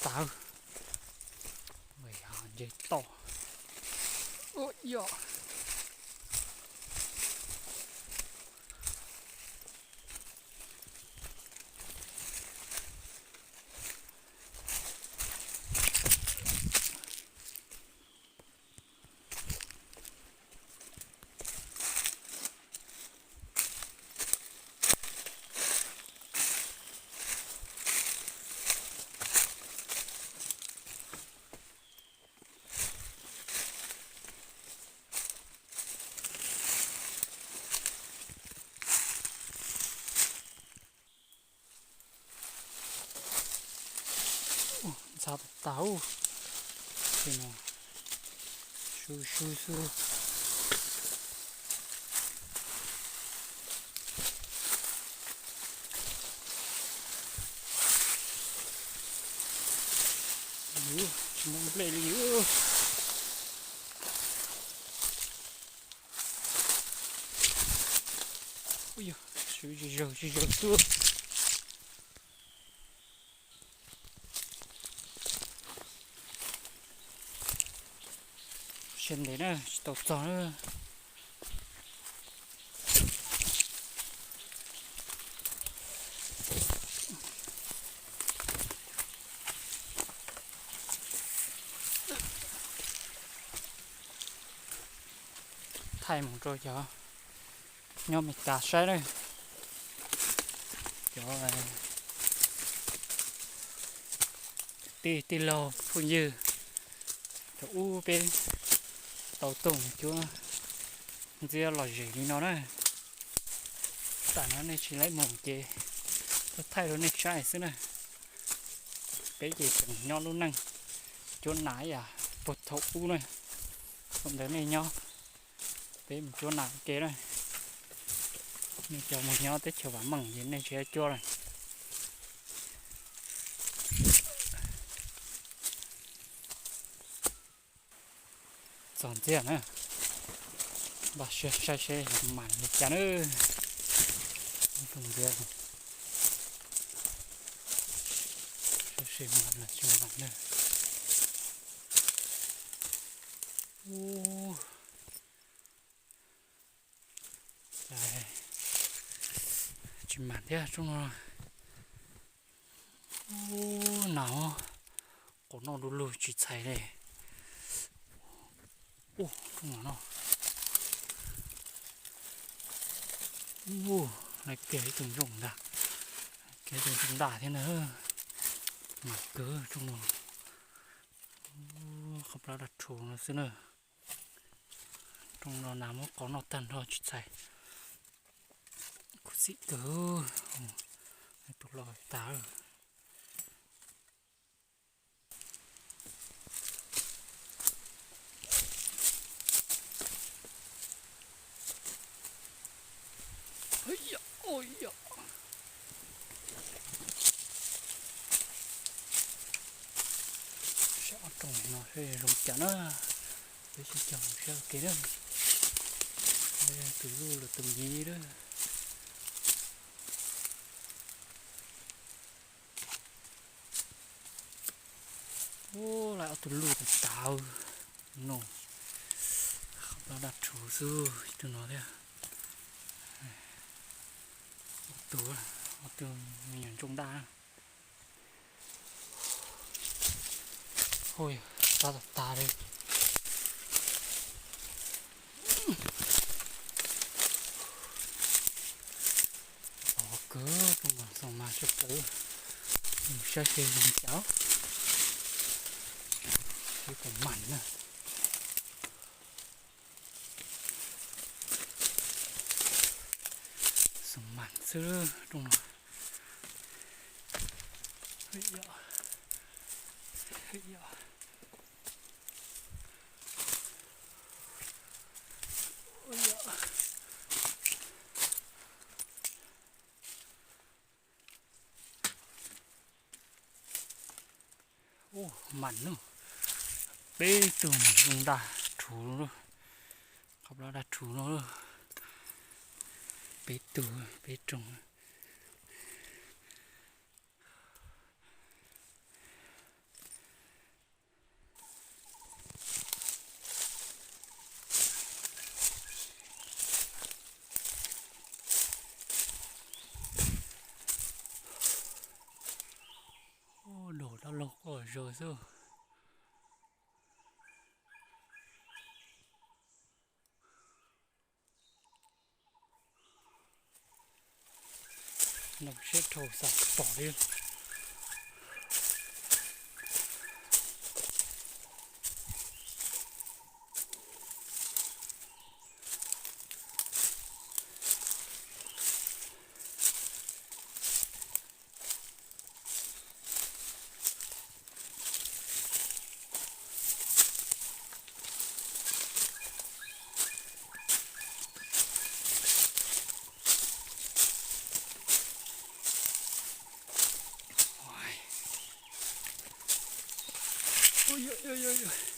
Tawv, nce toj. Ua yog. Ntxhab tag tag ub. Ces no su su xwb. Tsis muaj nplej li. Ua yog, su tsis zaug tsis zaug xwb. Siab ntev na, tsis tau txog na. Thaij mus rau cov nyob Meskas saib na, cov tij tij laug phooj ywg, thaum ub peb tau tuaj mus cuab ntxiab lom zem li no na. Tam no nej tsis laib mus ces tuaj thaij rau nej saib xwb na. Peb ces tseem nyob lub neej cuab nas ib yam puag thaum ub na. Thaum ntawd nej nyob, peb mus cuab nas ua ke na. Nej cov mus nyob teb chaws vam meej ces nej tsis cuab lawm. Txog ntxiag na, npaj siab saib seb mas li cas na. Txog ntxiag, saib seb mas los tsis mas na. Ub, tsis mas thiab rooj no. Ub, nas qos noj du lug tsis txhais li. Ub, rooj no no. Ub, lawv kiag ib tug ntsooj ntag, kiag ib tug ntsooj ntaj thiab na. Mas kawg rooj no. Qhov plab daj rhuv no xwb na. Rooj no nas muab qos noj tag nrho tsis txhais. Khuv xim kawg, tus hlob tag. Saib ob rooj no seb zoo cas na. Peb sib cog saib ua ke na. Tus luj los tus miv lawm. Ub, lawv ob tug luj tas tas no. Qhov plab daj rhuv xwb, ib tug no thiab. Ob tug, ob tug me nyuam ntsooj ntaj. Hu, plab tas tas li. Los kawg, rooj mas xoom mas tshaj plaws. Mus saib seb zoo cas. Seb puas mas na. Xoom mas xwb rooj no. Ub, mas no, peb tug ntsooj ntaj rhuv, qhov plab daj rhuv no, peb tug peb rooj. Zoo xwb. Noj siab dhau xav pom li. Ua, ua, ua, ua.